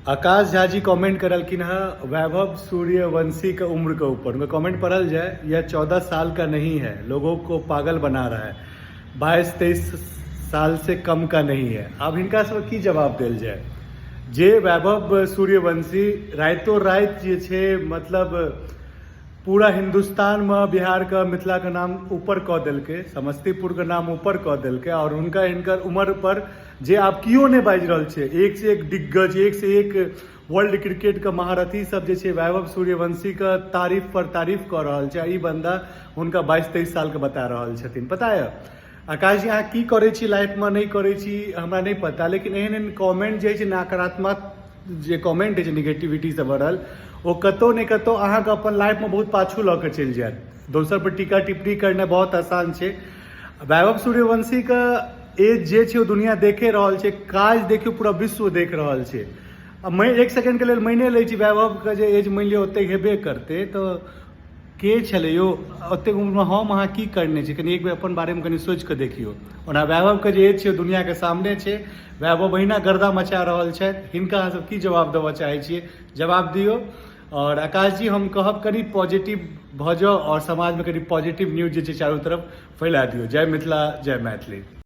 आकाश Jha ji comment करलखिन हँ वैभव सूर्यवंशी के उम्र के ऊपर। उनका कमेंट पढ़ल जाए, यह 14 साल का नहीं है, लोगों को पागल बना रहा है, 22-23 साल से कम का नहीं है। आब हिनका सब की जवाब देल जाए? जे वैभव सूर्यवंशी राइतो राति जे छै, मतलब पूरा हिन्दुस्तानमे बिहारके, मिथिलाके नाम ऊपर कऽ देलकै, समस्तीपुरके नाम ऊपर कऽ देलकै, आओर हुनका हिनकर उम्र पर जे आब केओ नहि बाजि रहल छै। एक से एक दिग्गज, एक से एक वर्ल्ड क्रिकेटके महारथी सब जे छै वैभव सूर्यवंशीके तारीफ पर तारीफ कऽ रहल छै, आ ई बन्दा हुनका 22-23 सालके बता रहल छथिन। पता यऽ आकाश जी, अहाँ की करै छी लाइफमे, नहि करै छी, हमरा नहि पता, लेकिन एहन एहन कमेंट जे होइ छै, नकारात्मक जे कमेंट होइ छै, निगेटिविटीसँ भरल, ओ कतहु ने कतहु अहाँके अपन लाइफमे बहुत पाछू लऽ कऽ चलि जायत। दोसर पर टीका टिप्पणी करनाइ बहुत आसान छै। वैभव सूर्यवंशीके एज जे छै, ओ दुनिया देखे रहल छै। काज देखियौ, पूरा विश्व देख रहल छै। आ मैं एक सेकंडके लेल मानि लै छी, वैभवके जे एज मानि लिअ ओतेक हेबे करतै, तऽ के छलै यौ? ओतेक उम्रमे हम अहाँ की करने छी? कनि एक बेर अपन बारेमे कनि सोचि कऽ देखियौ। ओना वैभवके जे एज छै, ओ दुनिआँके सामने छै। वैभव अहिना गर्दा मचा रहल छथि। हिनका अहाँ सब की जवाब देबऽ चाहै छियै? जवाब दियौ। आओर आकाश जी, हम कहब कनि पॉजिटिव भऽ जाउ आओर समाजमे कनि पॉजिटिव न्यूज जे छै चारू तरफ फैला दियौ। जय मिथिला, जय मैथिली।